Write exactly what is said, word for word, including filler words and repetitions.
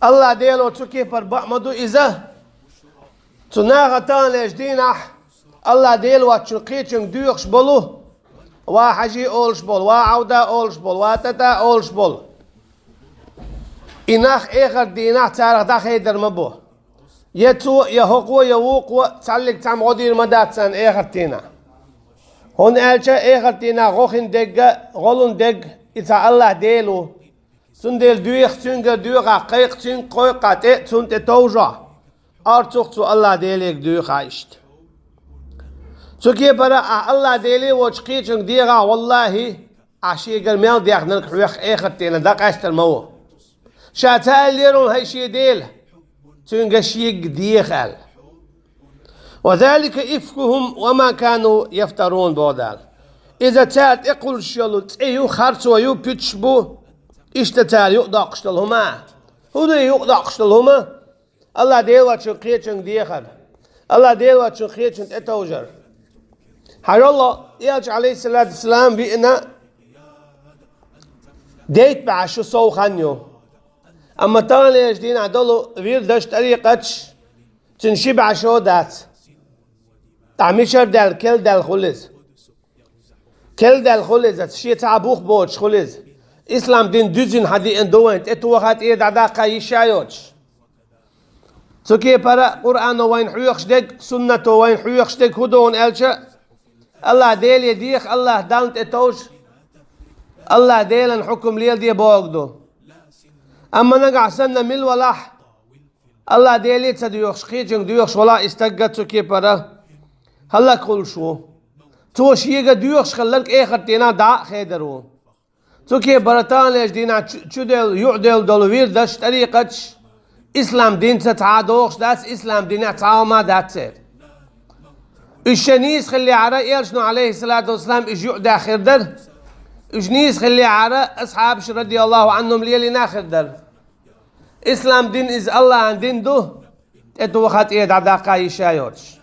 Аллахь Дело цу кепара баа ма ду иза. Цу наха таханлерчу дийнахь Аллахь Дела воцчун кхечуьнга доьхуш болу, ва Хьажи олуш болу, ва Ӏавда олуш болу, ва ТӀатӀа олуш болу. И нах эхарт дийнахь царах дӀахедар ма бу. Я цо, я хӀокхо, я вукхо цхьаллиг цхьамма гӀо дийр ма дац царна эхарт дийнахь. ХӀунда аьлча эхарт дийнахь гӀо хин дегга, гӀолун дегга и цхьа Аллахь Дела ву. Цундела доьху цуьнгара доьхахь, кхайкха цуьнга кхойкхахь тӀе а, цунна тӀе товжахь, орцах цу Аллахь Делега доьхахь иштта. Цу кепара ахь Аллахь Деле воцчу кхечуьнга дехахь, валлахьи, ахь шегара мел дехнарг хьоьх эхарт дийнахь дӀакъаьстар ма ву. Ша ца аьллера хьуна хӀай шен Дела, цуьнга шега деха аьлла. «Ва залика ифкухум ва ма кану яфтарун», боху Дала. Иза цара тӀекхуьлуш йолу цӀе ю, харцо ю, пуьташ бу, иштта цара юкъадоккхуш долу хӀума. ХӀун ду и юкъадоккхуш долу хӀума? Аллахь Дела воцчун кхечуьнга дехар. Аллахь Дела воцчун кхечуьнга тӀетовжар. Хьажал, Элча, алейхиссалату вассалам, виъна дейт бӀе шо сов хан ю. Амма таханлерчу дийнахь долу вирдаш, тӀарикъаташ, цуьнан ши бӀе шо дац. Ахь мичара даьлла, кел даьлла хуьлу иза. Кел даьлла хуьлу иза, шен цхьа бух боцуш хуьлу иза. Ислам дин дуьззина хьан диъна ду вайн, тӀетоха, тӀера дӀадаккха йиш а йоцуш. Цу кепара Къуръано вайна хьоьхуш дерг, суннато вайна хьоьхуш дерг хӀун ду аьлча, Аллахь Деле деха, Аллахь Далла тӀетовжа, Аллахь Делан хьукам леладе бохург ду. Амма нагахь санна мила валахь, Аллахь Деле ца доьхуш, кхечуьнга доьхуш валахь и стаг а, цу кепара хӀаллакьхуьлуш ву. Цо шега доьхуш хилларг эхарт дийнахь дӀа а хедар ву. Цу кепара таханлерчу дийнахь чу-, чудевлла, юкъадевлла долу вирдаш, тӀарикъаташ ислам динца цхьа а догӀуш дац, ислам динехь цхьа а хӀума дац церан. Уьш шайн нийса хиллехьара, Элчано, алейхиссалату вассалам, уьш юкъадаьхна хир дара. Уьш нийса хиллехьара, асхьабаш, радияллаху анхум, лелийна хир дара. Ислам дин иза Аллахьан дин ду, тӀетоха, тӀера дӀадаккха йиш а йоцуш.